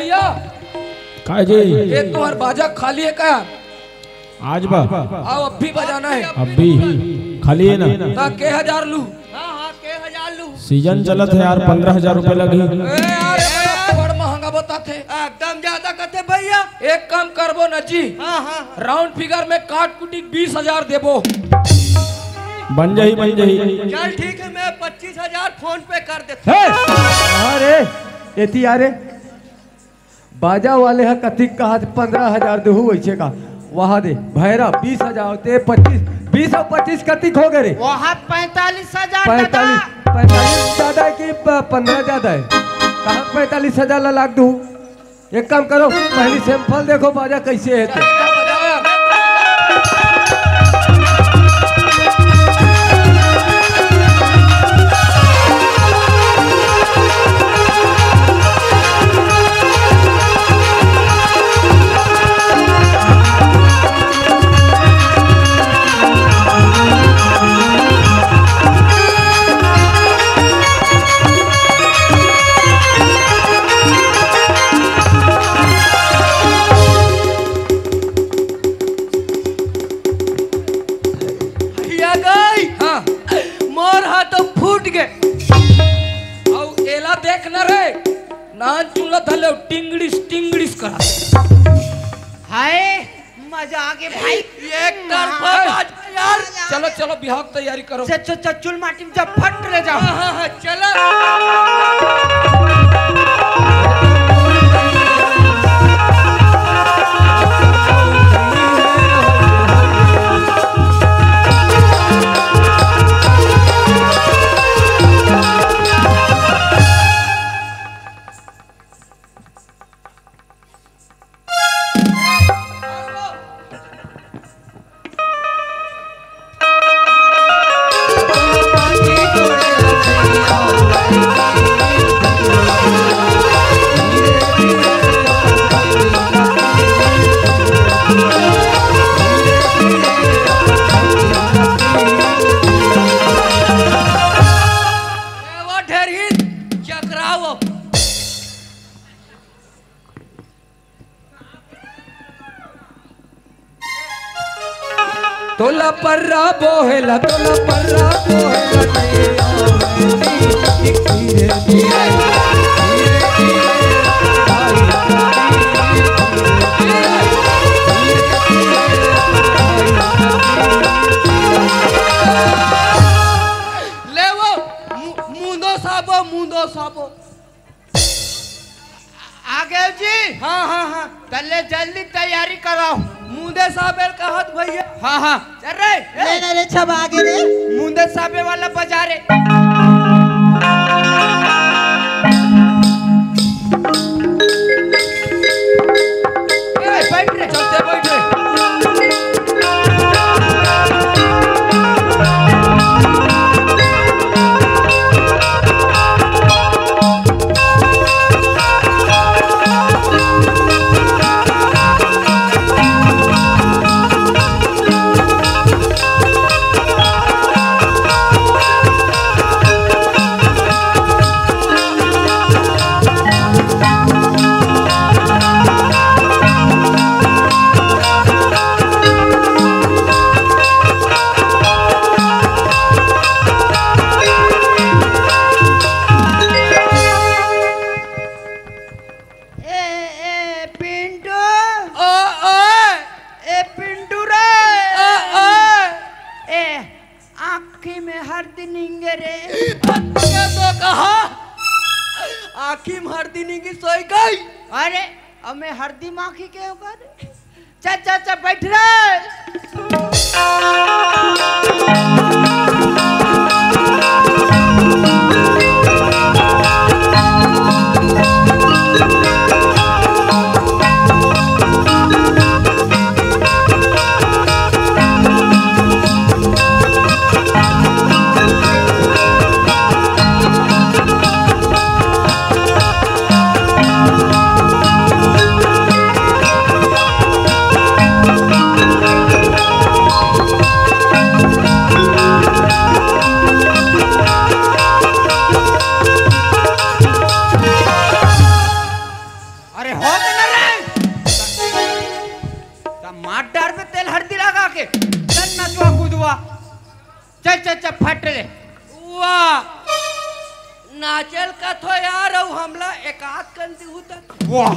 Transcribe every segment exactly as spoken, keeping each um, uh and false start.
भैया, का जी? ये तुम्हार बाजा खाली है का? आज बा? आओ, अब भी बजाना है। अब भी खाली है ना? ता के हजार लू? हाँ, हाँ, के हजार लू? सीजन चलत है यार, पंद्रह हजार रुपए लगी। ए, अरे बड़ा बड़ महंगा बताथे। एकदम ज्यादा कथे भैया। एक काम करबो ना जी, हाँ, हाँ, हाँ। राउंड फिगर में काट कुटी बीस हजार देबो। बन जाही, बन जाही। चल ठीक है, मैं पच्चीस हजार फोन पे कर देता हूँ। हे! अरे, एती आ रे। बाजा वाले ह कतिक कहा, पंद्रह हजार देहू वैसे का? वहा दे भैरा, बीस हजार ते पच्चीस, बीस और पच्चीस कतिक हो गए रे? वहा पैंतालीस हजार पैंतालीस। पैंतालीस ज्यादा है कि प-, पंद्रह ज्यादा है? कहा पैंतालीस हजार ला लाग दू। एक काम करो, पहली सैंपल देखो बाजा कैसे है तो। भैया गई। हाँ। मोर हाथ तो फूट गए। अउ एला देख न रे, नान चुला धले टिंगड़िस टिंगड़िस करा। हाय, मजा आ गया भाई। एक तरफा हाँ। बाजा यार। चलो, चलो, बिहाव की तैयारी करो। च-, च-, च-, चुल माटी में जब फट ले जाओ। हाँ, हाँ, हाँ, चलो। वो ढेरही चकराव। तोला पर्रा बोहेला, तोला पर्रा बोहेला, धीरे धीरे, धीरे धीरे, ले वो, मु-, मुंदो साबो, मुंदो साबो। आ गए जी। हाँ, हाँ, हाँ। तले जल्दी तैयारी कराओ। मुंदे साबे ल कहत भैया। हाँ, हाँ। चल रे। ले ना रे, छब आगे रे। मुंदे साबे वाला बजा रे। ए, बैठ रे। चलते बैठ रे। ए, ए, पिंटू। ओ, ओ। ए, पिंटू रे। ओ, ओ। ए, आँखी में हरदी निंगे रे। ये तो कहा, आँखी में हरदी निंगी सोई गई। अरे, हमें हरदी माखी के होगा रे। चल, चल, चल, बैठ रे। हो के ना रे। त मार डारबे तेल हरदी लगा के। चल नचवा कूदवा। चल, चल, चल, फट ले। वाह। नाचेल कथो यार, अउ हमला एकाध कन दिहू त। वाह।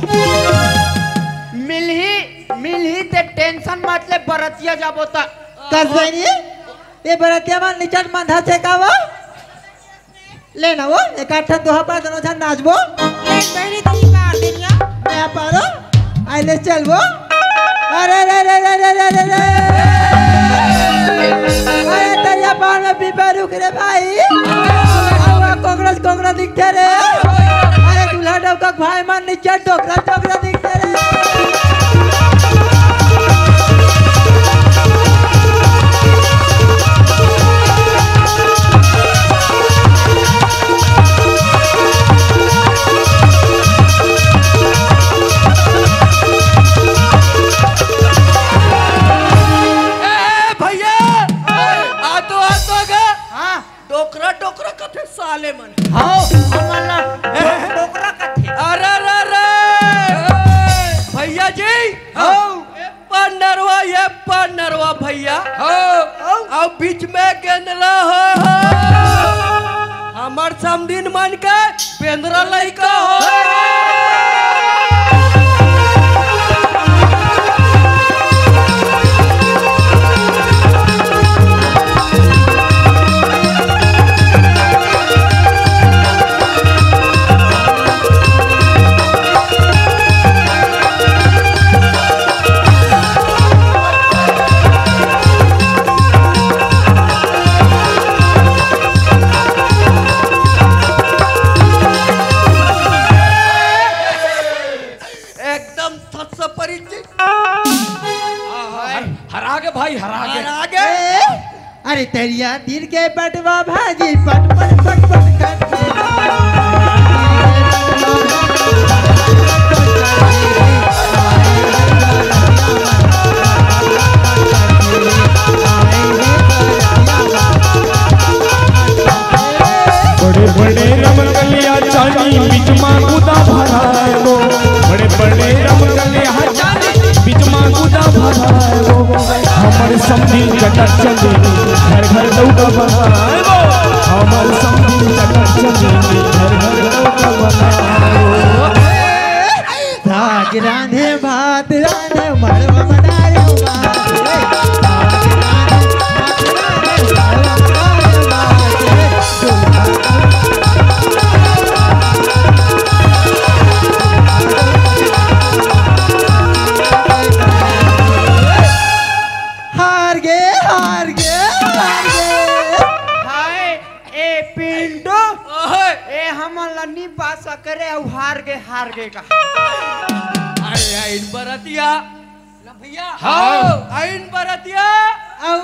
मिलही, मिलही ते tension मत ले, बरतिया जाबो त। कस बहिनी, ये बरतिया मन निचट मंधा छे का वो? ले ना वो, एकाध ठन दोहा पार दोनों झन नाचबो। ले बहिनी, तही पार देनिया। मैं पारो, आइले चलबो। अरे रे रे रे रे रे रे रे। अरे तरिया पार में पीपा रुख रे भाई। अरे कोकरा कोकरा दिखथे रे। अरे दूल्हा डौका भाई मन नीचे डोकरा डोकरा दिखथे रे। ए, भैया, आ तो, आ तो गा। हाँ। डोकरा, डोकरा कथे साले मन। हाँ, हमन ला डोकरा कथे। अरे, अरे, अरे। भैया जी। हाँ। ए पार नरवा, ए पार नरवा भैया। हाँ। अब बीच में गेंदला हो, हो। हमर समधिन मन के बेंदरा लइका हो। एकदम थस परिचित। आहा, हर-, हरा गे भाई, हरा गे। हरा गे। ए, अरे तरिया तीर के पटवा भाजी, पट, पट, पट, पट, पट। बड़े बड़े रमकलिया चानी बीच मा गुदा भराए गो। बड़े बड़े रमकलिया चानी बीच मा गुदा भराए गो। हमर समधी चटक चंदी घर घर दौड़ा बनाए गो। हमर समधी चटक चंदी घर घर दौड़ा बनाए गो। साग रांधे भात रांधे मड़वा बनायो बाप रे। साग रांधे भात रांधे मड़वा बनायो बाप रे। हार गे, हार गे, हार गे। हाय। ए पिंटू, ओहे। ए हमन ला नी पा सके रे, अउ हार गे, हार गे का। अरे आइन बरतिया। ना भैया। हाँ। आइन बरतिया। अउ?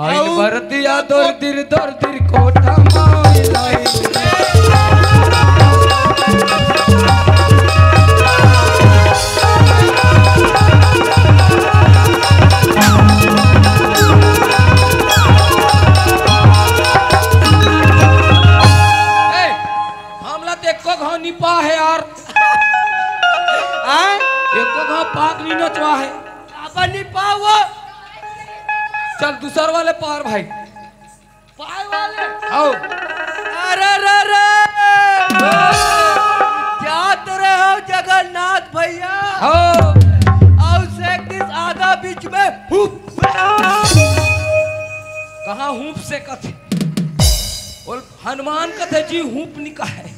आइन अउ? बरतिया दौर दिर, दौर दिर कोठा माई लाई। ए, हमला तो एको घाव नी पा हे यार। आय? एको घाव पाक नी नचवा हे। काबर नी पा वो? चल दूसर वाले पार भाई। पाए वाले? आओ। अरे रे रे। जात रहे हो जगन्नाथ भैया। हाँ। अउ से किस आधा बीच में हुप। कहाँ हुप से कथे? बोल, हनुमान कथे जी, हुप निकाहे।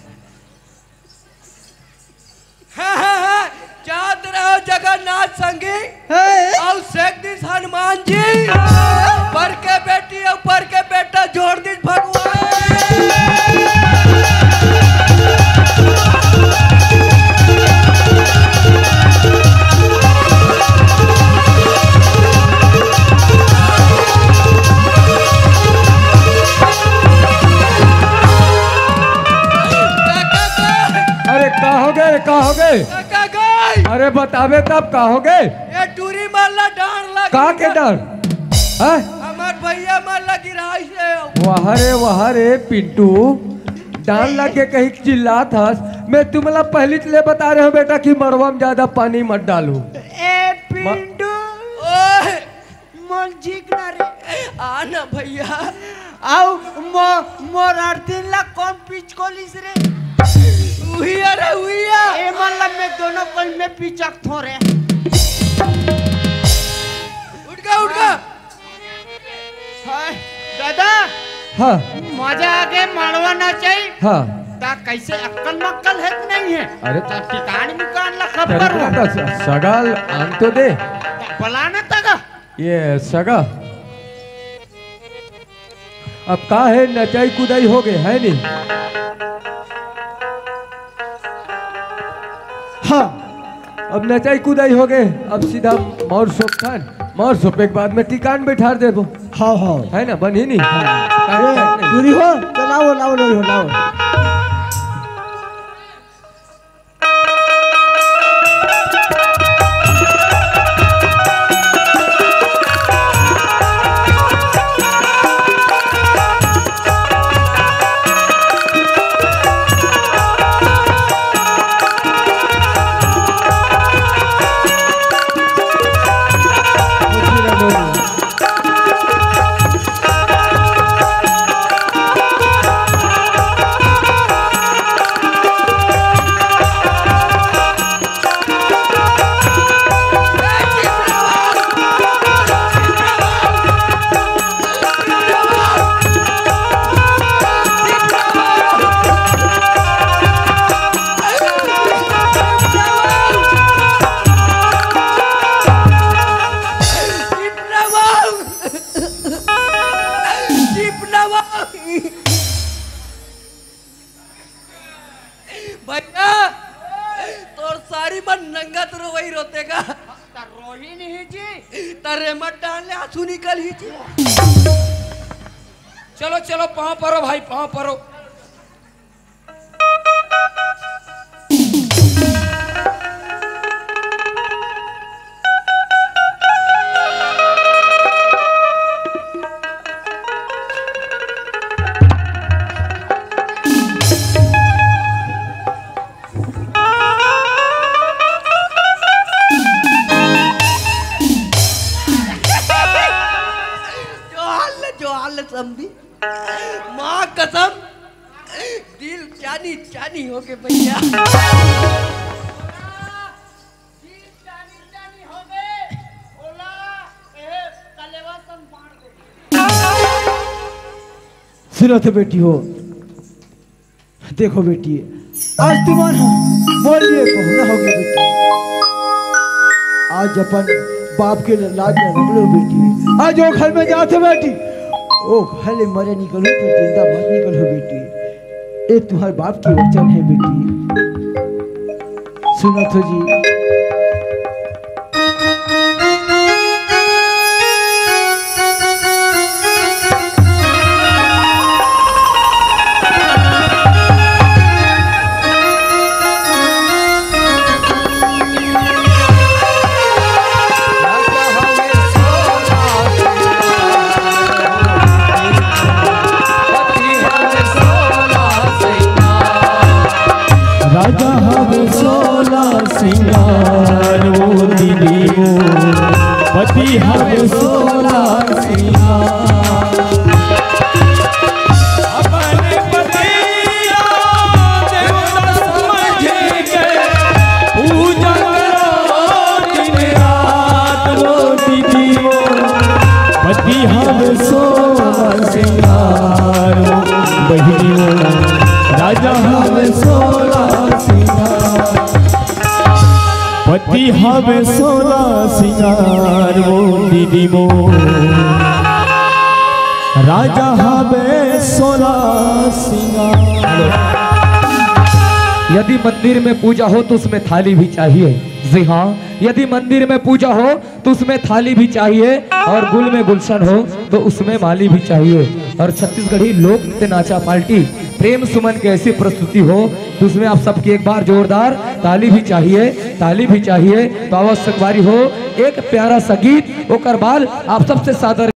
हाँ, हाँ, हाँ, जात रहो जगन्नाथ संगी। हे। अउ से किस हनुमान जी। पर के बेटी अउ पर के बेटा जोड़ दिस भगवान। अरे का हो गे, का हो गे? का गे? अरे बताबे तब का हो गे? ए टूरी मन ला डांड़ लग का के डांड़? हाँ? हमर भैया मन ला गिराइस हे। वाह रे, वाह रे पिंटू, डांड़ लग गे कहिके चिल्लात हस। मैं तुमला पहिली ले बता रहे हूँ बेटा कि मड़वा में ज्यादा पानी मत डालू। ए पिंडू, ओए! मोर झिक ना रे। आ ना भैया। आउ मो-, मोर अर्थिन ला कोन पिचकोलिस रे? उहिया रे, उहिया। ए मन ला मैं दोनों कोई में पिचकथों रे। उठ गा, उठ गा। हाय, दादा। हाँ। मजा आगे मड़वा नचाई। हाँ। ता कैसे अक्कल मक्कल है कि नहीं है? अरे। ता टिकान मिकान ला खबर अरे, हो। ता स-, सगा ल आन तो दे। ता बलाना तगा। ये सगा। अब का है, नचाई कुदाई हो गए, है नहीं? हाँ, अब नचाई कुदाई हो गए, अब सीधा मौर सोप खान, मौर सोपे के बाद में टिकान बैठार देबो। हाँ, हाँ। है ना, बन ही नहीं। हाँ। काम ये, करते नहीं। दूरी हो, चलाओ, लाओ, लाओ, लाओ। भैया, तोर सारी मन नंगा तो रोवई रोते का। त रोही नहीं जी। त रेमट डाल ले, आंसू निकल ही जी। चलो, चलो, पाँव परो भाई, पाँव परो। जोहार ले, जोहार ले समधी। माँ कसम, दिल चानी चानी हो गे भैया। सुनो तो बेटी हो, देखो बेटी, आज तुम्हारा बोलिए बहुना हो गया बेटी। आज अपन बाप के लाज न रख लो बेटी। आज वो घर में जाते बेटी, ओ घर ले मरे निकलो, पर जिंदा मत निकलो बेटी। ए तुम्हारे बाप की वचन है बेटी। सुनो तो जी। राजा हवे सोला सिंगार वो दीदी वो, पति हवे सोला सिंगार। अपने पतिया देवता समझ के पूजा करो दिन रात वो दीदी वो, पति हवे सोला सिंगार वो बहिनी वो, राजा हवे सोला सिंगार। पति हवे सोला सिंगार वो दीदी वो, राजा हवे सोला सिंगार। यदि मंदिर में पूजा हो तो उसमें थाली भी चाहिए। जी हाँ, यदि मंदिर में पूजा हो तो उसमें थाली भी चाहिए और गुल में गुलशन हो तो उसमें माली भी चाहिए। और छत्तीसगढ़ी लोक नृत्य नाचा पार्टी प्रेम सुमन की ऐसी प्रस्तुति हो तो उसमें आप सबकी एक बार जोरदार ताली भी चाहिए, ताली भी चाहिए। तो आवश्यक बारी हो एक प्यारा सा गीत, ओकर बाद आप सबसे सादर